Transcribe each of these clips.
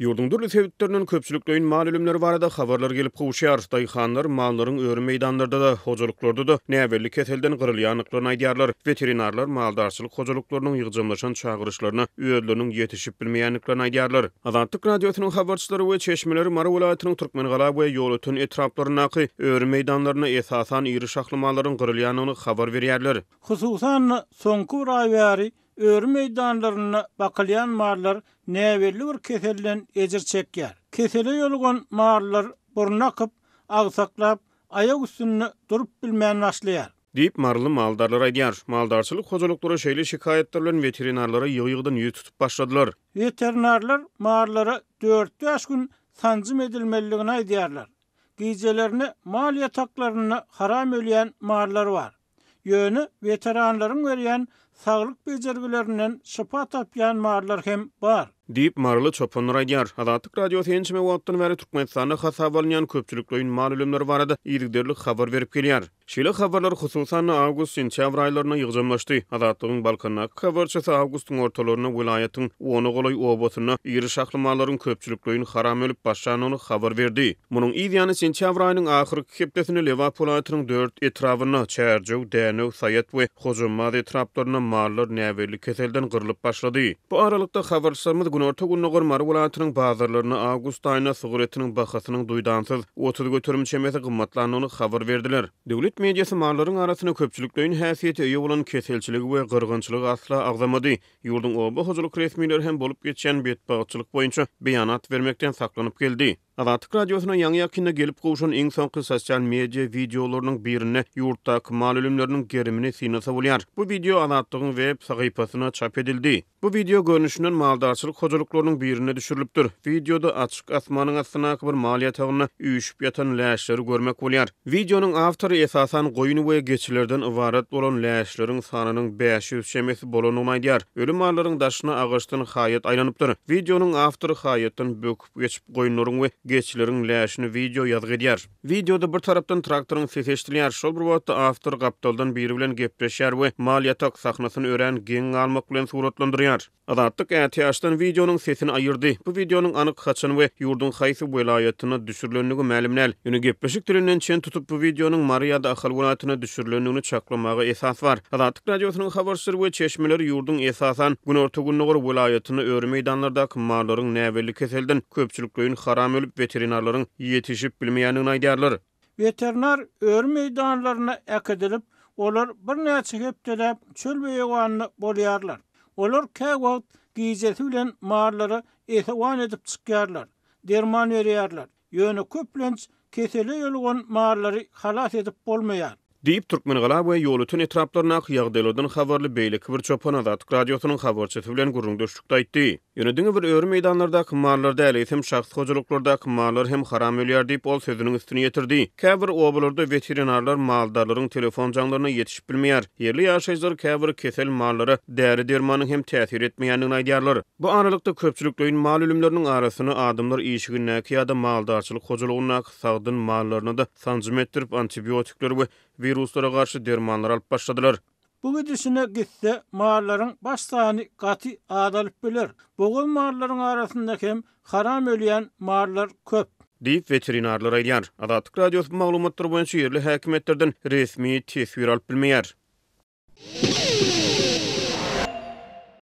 Ýurduň dürli sebitlerinden köpçülikleýin mal ölümleri barada habarlar gelip gowuşýar. Daýhanlar mallaryň öri meýdanlarda-da, hojalyklarda-da näbelli keselden gyrylýandyklaryny aýdýarlar. Weterinarlar maldarçylyk hojalyklarynyň ýygjamlaşan çagyryşlaryna özleriniň ýetişip bilmeýändiklerini aýdýarlar. Azatlyk Radiosynyň habarçylary we çeşmeleri Mary welaýatynyň Türkmengala we Ýolöten etraplaryndaky öri meýdanlarynda esasan iri şahly mallaryň gyrylýandygyny habar berýärler. Hususan-da, soňky bir aý bäri öri meýdanlarynda bakylýan mallar näbelli bir keselden ejir çekýär. Kesele ýolugan mallar burny akyp, agsaklap, aýak üstünde durup bilmän başlaýar. Diýip, maryly maldarlar aýdýar. Maldarçylyk hojalyklary şeýle şikaýatlar bilen weterinarlara ýygy-ýygydan ýüz tutup başladylar. Weterinarlar mallara dört-bäş gün sanjym edilmelidigini aýdýarlar. Gijelerine mal ýataklarynda haram ölýän mallar bar. Ýöne weteranlaryň berýän saglyk bejergilerinden şypa tapýan mallar hem bar. Diýip, maryly çopanlar aýdýar. Azatlyk Radiosy ençeme wagtdan bäri Türkmenistanda hasaba alynýan köpçülikleýin mal ölümleri barada yzygiderli habar berip gelýär. Şeýle habarlar, hususan-da, awgust-sentýabr aýlarynda ýygjamlaşdy. Azatlygyň Balkandaky habarçysy awgustyň ortalarynda welaýatyň ona golaý obasynda iri şahly mallaryň köpçülikleýin haram ölüp başlandygyny habar berdi. Munuň yz ýany sentýabr aýynyň ahyrky hepdesinde Lebap welaýatynyň dört etrabynda, Çärjew, Dänew, Saýat we Hojambaz etraplarynda mallar näbelli keselden gyrlyp başlady. Bu aralykda, habarçylarymyz günorta-gündogar Mary welaýatynyň bazarlarynda awgust aýynda sygyr etiniň bahasynyň duýdansyz 30% çemesi gymmatlandygyny habar berdiler. Döwlet mediasy mallaryň arasynda köpçülikleýin häsiýete eýe bolan keselçiligi we gyrgynçylygy asla agzamady. Ýurduň oba hojalyk resmileri hem bolup geçýän betbagtçylyk boýunça beýanat bermekden saklanyp geldi. Azatlyk Radiosyna ýaňy-ýakynda gelip gowşan iň soňky sosial media wideolarynyň birinde ýurtdaky mal ölümleriniň gerimini synlasa bolýar. Bu wideo Azatlygyň web sahypasynda çap edildi. Bu wideo görnüşinden maldarçylyk hojalyklarynyň birinde düşürilipdir. Wideoda açyk asmanyň astyndaky bir mal ýatagynda üýşüp ýatan läşleri görmek bolýar. Wideonyň awtory esasan goýun we geçilerden ybarat bolan läşleriň sanynyň 500 çemesi bolandygyny aýdýar. Öli mallaryň daşyna agaçdan haýat aýlanypdyr. Wideonyň awtory haýatdan böküp geçip goýunlaryň we geçileriň läşini wideo ýazgy edýär. Wideoda bir tarapdan traktoryň sesi eşidilýär, şol bir wagtda awtor gapdaldan biri bilen gepleşýär we mal ýatak sahnasyny örän geň galmak bilen suratlandyrýar. Azatlyk ätiýaçdan wideonyň sesini aýyrdy. Bu wideonyň anyk haçan we ýurduň haýsy welaýatynda düşürilendigi mälim däl. Ýöne gepleşik dilinden çen tutup bu wideonyň Mary ýa-da Ahal welaýatynda düşürilendigini çaklamaga esas bar. Azatlyk Radiosynyň habarçylary we çeşmeleri ýurduň esasan günorta-gündogar welaýatynda öri meýdanlardaky mallaryň näbelli keselden köpçülikleýin haram ölüp, weterinarlaryň ýetişip bilmeýändigini aýdýarlar. Weterinar öri meýdanlaryna äkidilip, olar birnäçe hepdeläp çöl beýewanynda bolýarlar. Olar käwagt gijesi bilen mallara esewan edip çykýarlar, derman berýärler. Ýöne köplenç kesele ýolugan mallary halas edip bolmaýar. Diýip, Türkmengala we Ýolöten etraplaryndaky ýagdaýlardan habarly beýleki bir çopan Azatlyk Radiosynyň habarçysy bilen gürrüňdeşlikde aýtdy. Ýöne diňe bir öri meýdanlardaky mallar däl, eýsem şahsy hojalyklardaky mallar hem haram ölýär diýip, ol sözüniň üstüni ýetirdi. Käbir obalarda weterinarlar maldarlaryň telefon jaňlaryna ýetişip bilmeýär. Ýerli ýaşaýjylar käbir kesel mallara däri-dermanyň hem täsir etmeýändigini aýdýarlar. Bu aralykda, köpçülikleýin mal ölümleriniň arasynda adamlar işigindäki ýa-da maldarçylyk hojalygyndaky sagdyn mallaryna-da sanjym etdirip, antibiotikleri we wiruslara garşy dermanlar alyp başladylar. Bu gidişine gitse, mallaryň baş sany gaty azalyp biler. Bogaz mallaryň arasynda hem haram ölýän mallar köp. Diýip, weterinarlar aýdýar. Azatlyk Radiosy bu maglumatlar boýunça ýerli häkimiýetlerden resmi teswir alyp bilmeýär.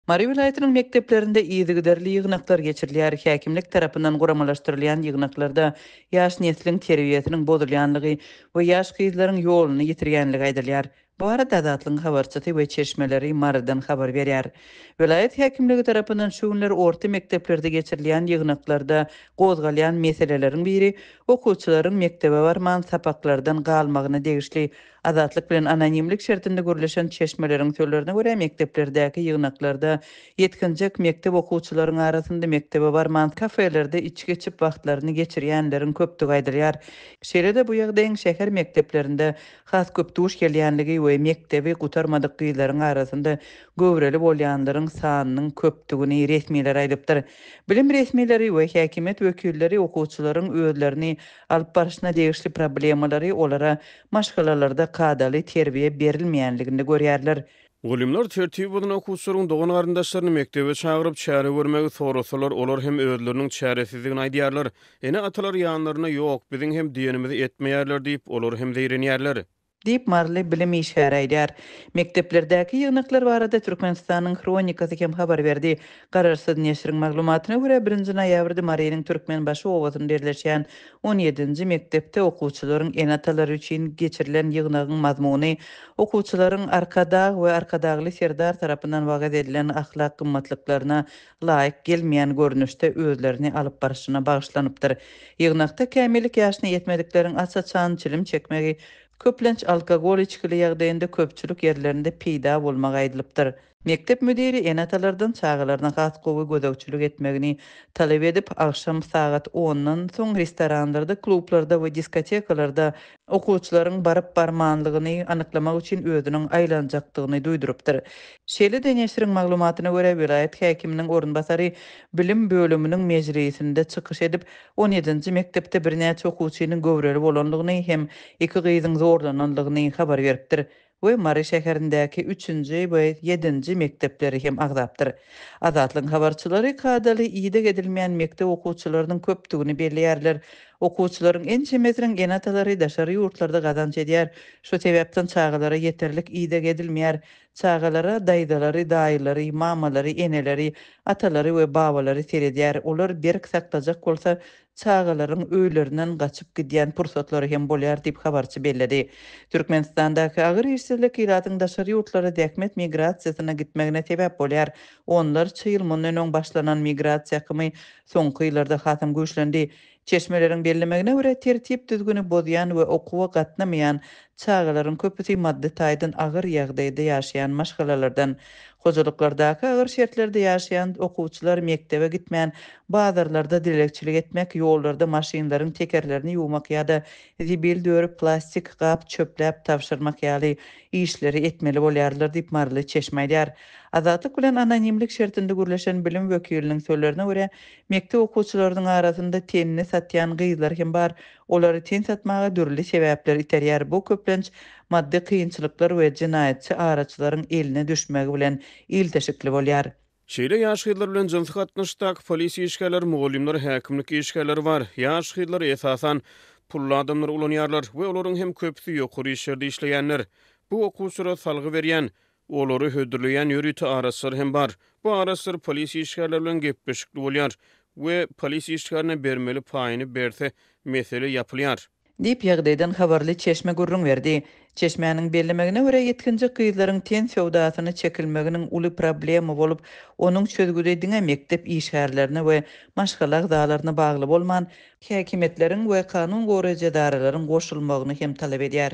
Mary welaýatynyň mekdeplerinde yzygiderli ýygnaklar geçirilýär. Häkimlik tarapyndan guramalaşdyrylýan ýygnaklarda ýaş nesliň terbiýesiniň bozulýanlygy we ýaş gyzlaryň ýoluny ýitirýänligi aýdylýar. Bu barada Azatlygyň habarçysy we çeşmeleri Marydan habar berýär. Welaýat häkimligi tarapyndan şu günler orta mekdeplerde geçirilýän ýygnaklarda gozgalýan meseleleriň biri okuwçylaryň mekdebe barman sapaklardan galmagyna degişli. Azatlyk bilen anonimlik şertinde gürleşen çeşmeleriň sözlerine görä, mekdeplerdäki ýygnaklarda ýetginjek mekdep okuwçylaryň arasynda mekdebe barman, kafelerde içgi içip wagtlaryny geçirýänleriň köpdügi aýdylýar. Şeýle-de bu ýagdaýyň şäher mekdeplerinde has köp duş gelýänligi we mekdebi gutarmadyk gyzlaryň arasynda göwreli bolýanlaryň sanynyň köpdügini resmiler aýdypdyr. Bilim resmileri we häkimiýet wekilleri okuwçylaryň özlerini alyp barşyna degişli problemalary olara maşgalalarda kadaly terbiýe berilmeýänliginde görýärler. Mugallymlar tertibi bozan okuwçylaryň dogan-garyndaşlaryny mekdebe çagyryp, çäre görmegi sorasalar, olar hem özleriniň çäresizdigini aýdýarlar. Ene-atalar ýanlarynda ýok, biziň hem diýenimizi etmeýärler diýip, olar hem zeýrenýärler. Diýip, maryly bilim işgäri aýdýar. Mekdeplerdäki ýygnaklar barada Türkmenistanyň Hronikasy hem habar berdi. Garaşsyz neşiriň maglumatyna görä, birinji noýabrda Marynyň Türkmenbaşy obasynda ýerleşýän on ýedinji mekdepde okuwçylaryň ene-atalary üçin geçirilen ýygnagyň mazmuny okuwçylaryň Arkadag we Arkadagly Serdar tarapyndan wagyz edilen ahlak gymmatlyklaryna laýyk gelmeýän görnüşde özlerini alyp barşyna bagyşlanypdyr. Ýygnakda kämillik ýaşyna ýetmedikleriň aç-açan çilim çekmegi, köplenç alkogol içgili ýagdaýynda köpçülik ýerlerinde peýda bolmagy aýdylypdyr. Mekdep müdiri ene-atalardan çagalaryna has gowy gözegçilik etmegini talap edip, agşam sagat ondan soň restoranlarda, klublarda we diskotekalarda okuwçylaryň baryp-barmanlygyny anyklamak üçin özüniň aýlanjakdygyny duýdurypdyr. Şeýle-de neşiriň maglumatyna görä, welaýat häkiminiň orunbasary bilim bölüminiň mejlisinde çykyş edip, on ýedinji mekdepde birnäçe okuwçynyň göwreli bolandygyny hem iki gyzyň zorlanandygyny habar beripdir. We Mary şäherindäki üçünji we ýedinji mekdepleri hem agzapdyr. Azatlygyň habarçylary kadaly ideg edilmeýän mekdep okuwçylarynyň köpdügini belleýärler. Okuwçylaryň ençemesiniň ene-atalary daşary ýurtlarda gazanç edýär. Şu sebäpden çagalara ýeterlik ideg edilmeýär. Çagalara daýzalary, daýylary, mamalary, eneleri, atalary we babalary seredýär. Olar berk saklajak bolsa, çagalaryň öýlerinden gaçyp gidýän pursatlary hem bolýar diýip, habarçy belledi. Türkmenistandaky agyr işsizlik ilatyň daşary ýurtlara zähmet migrasiýasyna gitmegine sebäp bolýar. Onlarça ýyl mundan öň başlanan migrasiýa akymy soňky ýyllarda hasam güýçlendi. Çeşmeleriň bellemegine görä, tertip-düzgüni bozýan we okuwa gatnamaýan çagalaryň köpüsi maddy taýdan agyr ýagdaýda ýaşaýan maşgalalardan. Hojalyklardaky agyr şertlerde ýaşaýan okuwçylar mekdebe gitmän, bazarlarda dilegçilik etmek, ýollarda maşynlaryň tekerlerini ýuwmak ýa-da zibil dörüp, plastik gap çöpläp tabşyrmak ýaly işleri etmeli bolýarlar diýip, maryly çeşme aýdýar. Azatlyk bilen anonimlik şertinde gürleşen bilim wekiliniň sözlerine görä, mekdep okuwçylarynyň arasynda tenini satýan gyzlar hem bar. Olary ten satmaga dürli sebäpler iterýär, bu köplenç maddy kynçylyklar we jenaýatçy araçylaryň eline düşmegi bilen ilteşikli bolýar. Şeýle ýaş gyzlar bilen jynsy gatnaşykdaky polisiýa işgärleri, mugallymlar, häkimlik işgärleri bar. Ýaş gyzlary, esasan, pully adamlar ulanýarlar we olaryň hem köpüsi ýokary işlerde işleýänler. Bu okuwçylara salgy berýän, olary hödürleýän ýörite araçylar hem bar. Bu araçylar polisiýa işgärleri bilen gepleşikli bolýar we polisiýa işgärine bermeli paýyny berse, mesele ýapylýar. Diýip, ýagdaýdan habarly çeşme gürrüň berdi. Çeşmäniň bellemegine görä, ýetginjek gyzlaryň ten söwdasyna çekilmeginiň uly problema bolup, onuň çözgüdi diňe mekdep işgärlerine we maşgala agzalaryna bagly bolman, häkimiýetleriň we kanun goraýjy edaralaryň goşulmagyny hem talap edýär.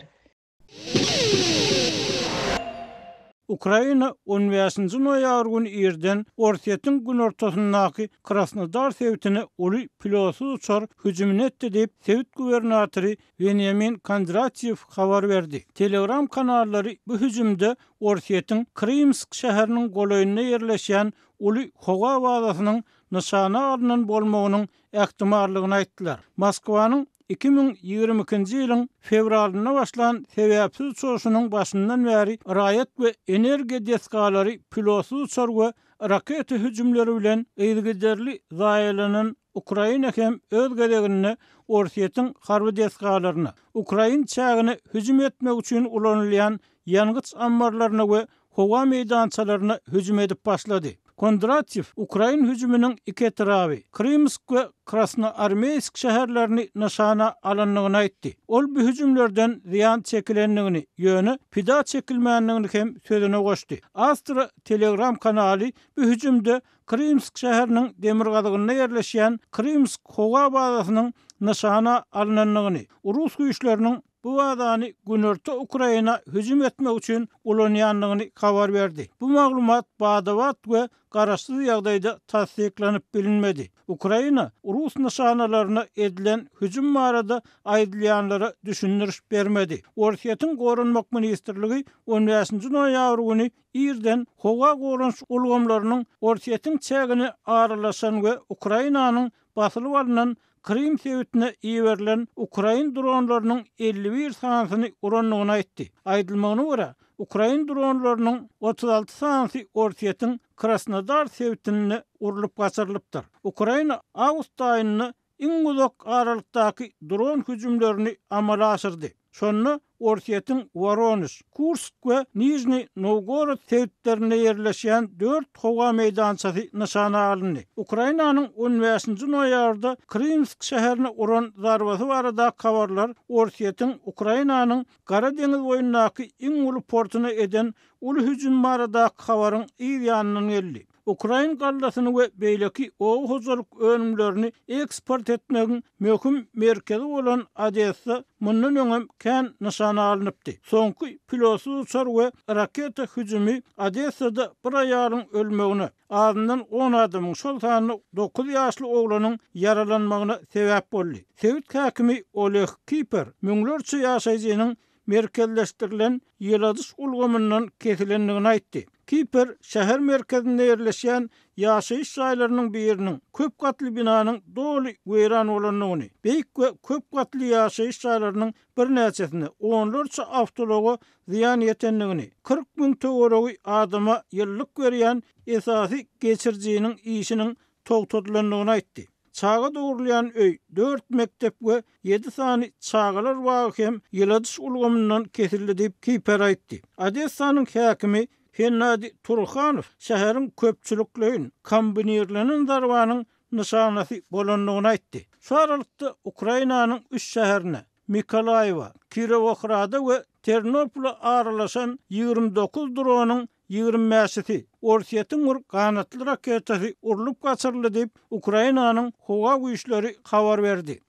Ukraina on bäşinji noýabr güni irden Orsýetiň günortasyndaky Krasnodar sebitine uly pilotsyz uçar hüjümini etdi diýip, sebit gubernatory Weniamin Kondratýew habar berdi. Telegram kanallary bu hüjümde Orsýetiň Krymsk şäheriniň golaýynda ýerleşýän uly howa bazasynyň nyşana alnan bolmagynyň ähtimallygyny aýtdylar. Moskwanyň 2022-nji ýylyň fewralynda başlan sebäpsiz uçuşynyň başyndan bäri raýat we energiýa desgalary pilotsyz uçar we raketa hüjümleri bilen yzygiderli zaýalanan Ukraina hem öz gezeginde Orsýetiň harby desgalaryna, ukrain çägine hüjüm etmek üçin ulanylýan ýangyç ammarlaryna we howa meýdançalaryna hüjüm edip başlady. Kondratýew ukrain hüjüminiň iki etraby, Krymsk we Krasnoarmeýsk şäherlerini nyşana alandygyny aýtdy. Ol bu hüjümlerden zyýan çekilendigini, ýöne pida çekilmändigini hem sözüne goşdy. Astra Telegram kanaly bu hüjümde Krymsk şäheriniň demirgazygynda ýerleşýän Krymsk howa bazasynyň nyşana alnandygyny, rus güýçleriniň bu bazany günorta Ukraina hüjüm etmek üçin ulanýandygyny habar berdi. Bu maglumat bada-bat we garaşsyz ýagdaýda tassyklanyp bilinmedi. Ukraina rus nyşanalaryna edilen hüjüm barada aýdylýanlara düşündiriş bermedi. Orsýetiň Goranmak ministrligi on bäşinji noýabr güni irden howa goranyş ulgamlarynyň Orsýetiň çägine aralaşan we Ukrainanyň basylyp alnan Krym sebitine iberilen ukrain dronlarynyň 51 sanysyny urandygyny aýtdy. Aýdylmagyna görä, Ukrain dronlarynyň 36 sanysy Orsýetiň Krasnodar sebitinde urlup gaçyrylypdyr. Ukraina awgust aýynda iň uzak aralykdaky dron hüjümlerini amala aşyrdy. Şonda Orsýetiň Woronež, Kursk we Nižniý Nowgorod sebitlerinde ýerleşýän dört howa meýdançasy nyşana alyndy. Ukrainanyň on bäşinji noýabrda Krymsk şäherine uran zarbasy baradaky habarlar Orsýetiň Ukrainanyň Gara deňiz boýundaky iň uly portuna eden uly hüjümi baradaky habaryň yz ýanyndan geldi. Ukrain gallasyny we beýleki oba hojalyk önümlerini eksport etmegiň möhüm merkezi bolan Odessa mundan öňem kän nyşana alnypdy. Soňky pilotsyz uçar we raketa hüjümi Odessada bir aýalyň ölmegine, azyndan on adamyň, şol sanda dokuz ýaşly oglanyň ýaralanmagyna sebäp boldy. Sebit häkimi Oleg Kiper müňlerçe ýaşaýjynyň merkezleşdirilen ýyladyş ulgamyndan kesilendigini aýtdy. Kiper şäher merkezinde ýerleşýän ýaşaýyş jaýlarynyň biriniň, köp gatly binanyň doly weýran bolandygyny, beýik we köp gatly ýaşaýyş jaýlarynyň birnäçesine, onlarça awtoulaga zyýan ýetendigini, 40 müň töweregi adama ýylylyk berýän esasy geçirijiniň işiniň togtadylandygyny aýtdy. Çaga dogrulýan öý, dört mekdep we ýedi sany çagalar bagy hem ýyladyş ulgamyndan kesildi diýip, Kiper aýtdy. Odessanyň häkimi Hennadiý Turhanow şäheriň köpçülikleýin kombinirlenen zarbanyň nyşanasy bolandygyny aýtdy. Şu aralykda, Ukrainanyň üç şäherine, Mykolaýiwa, Kirowohrada we Ternopola aralaşan 29 dronyň 25-si, Orsýetiň bir ganatly raketasy urlup gaçyryldy diýip, Ukrainanyň howa güýçleri habar berdi.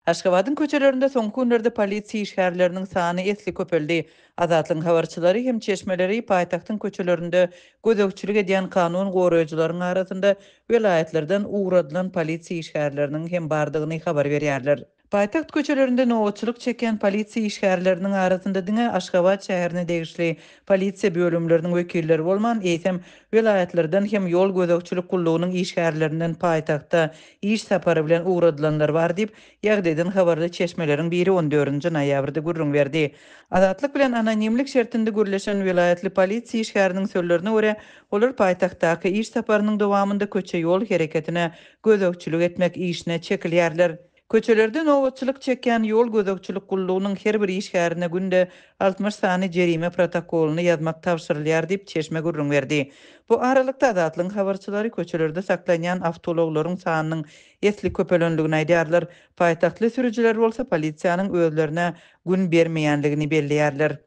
Aşgabadyň köçelerinde soňky günlerde polisiýa işgärleriniň sany esli köpeldi. Azatlygyň habarçylary hem çeşmeleri paýtagtyň köçelerinde gözegçilik edýän kanun goraýjylaryň arasynda welaýatlardan ugradylan polisiýa işgärleriniň hem bardygyny habar berýärler. Paýtagt köçelerinde nobatçylyk çekýän polisiýa işgärleriniň arasynda diňe Aşgabat şäherine degişli polisiýa bölümleriniň wekilleri bolman, eýsem, welaýatlardan hem ýol gözegçilik gullugynyň işgärlerinden paýtagta iş sapary bilen ugradylanlar bar diýip, ýagdaýdan habarly çeşmeleriň biri on dördünji noýabrda gürrüň berdi. Azatlyk bilen anonimlik şertinde gürleşen welaýatly polisiýa işgäriniň sözlerine görä, olar paýtagtdaky iş saparynyň dowamynda köçe-ýol hereketine gözegçilik etmek işine çekilýärler. Köçelerde nobatçylyk çekýän ýol gözegçilik gullugynyň her bir işgärine günde 60 sany jerime protokolyny ýazmak tabşyrylýar diýip, çeşme gürrüň berdi. Bu aralykda, Azatlygyň habarçylary köçelerde saklanýan awtoulaglaryň sanynyň esli köpelendigini aýdýarlar. Paýtagtly sürüjiler bolsa polisiýanyň özlerine gün bermeýändigini belleýärler.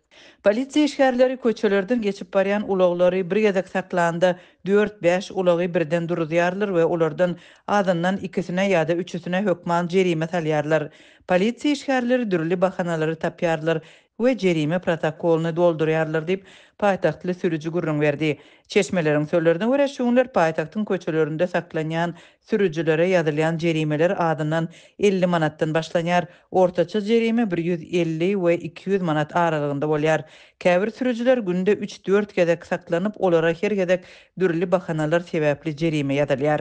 Polisiýa işgärleri köçelerden geçip barýan ulaglary bir gezek saklanda dört-bäş ulagy birden duruzýarlar we olardan azyndan ikisine ýa-da üçüsine hökman jerime salýarlar. Polisiýa işgärleri dürli bahanalary tapýarlar we jerime protokolyny doldurýarlar diýip, paýtagtly sürüji gürrüň berdi. Çeşmeleriň sözlerine görä, şu günler paýtagtyň köçelerinde saklanýan Sürüjilere ýazylýan jerimeler azyndan 50 manatdan başlanýar. Ortaça jerime bir 150 we 200 manat aralygynda bolýar. Käbir sürüjiler günde üç-dört gezek saklanyp, olara her gezek dürli bahanalar sebäpli jerime ýazylýar.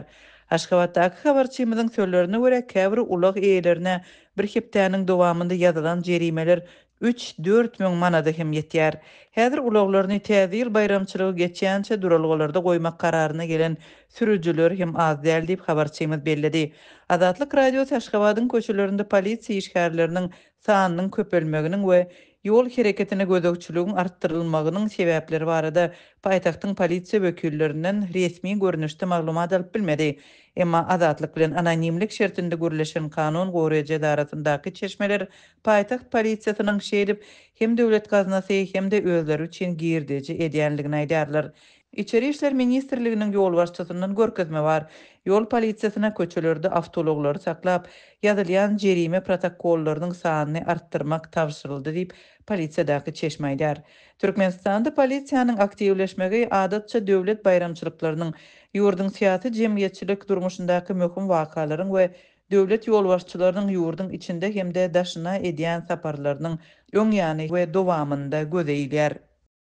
Aşgabatdaky habarçymyzyň sözlerine görä, käbir ulag eýelerine bir hepdäniň dowamynda ýazylan jerimeler Üç-dört müň manada hem ýetýär. Häzir ulaglaryny Täze ýyl baýramçylygy geçýänçä duralgalarda goýmak kararyna gelen sürüjiler hem az däl diýip, habarçymyz belledi. Azatlyk Radiosy Aşgabadyň köçelerinde polisiýa işgärleriniň sanynyň köpelmeginiň we ýol hereketine gözegçiligiň artdyrylmagynyň sebäpleri barada paýtagtyň polisiýa wekillerinden resmi görnüşde maglumat alyp bilmedi. Emma Azatlyk bilen anonimlik şertinde gürleşen kanun goraýjy edarasyndaky çeşmeler Paýtagt polisiýasynyň şeýdip, hem döwlet gaznasy, hem-de özleri üçin girdeji edýänligini aýdýarlar. Içeri işler ministrliginiň ýolbaşçysyndan görkezme bar. Ýol polisiýasyna köçelerde awtoulaglary saklap, ýazylýan jerime protokollarynyň sanyny artdyrmak tabşyryldy diýip, polisiýadaky çeşme aýdýar. Türkmenistanda polisiýanyň aktiwleşmegi adatça döwlet baýramçylyklarynyň, ýurduň syýasy-jemgyýetçilik durmuşyndaky möhüm wakalaryň we Döwlet ýolbaşçylarynyň ýurduň içinde hem-de daşyna edýän saparlarynyň öň ýany we dowamynda göze ilýär.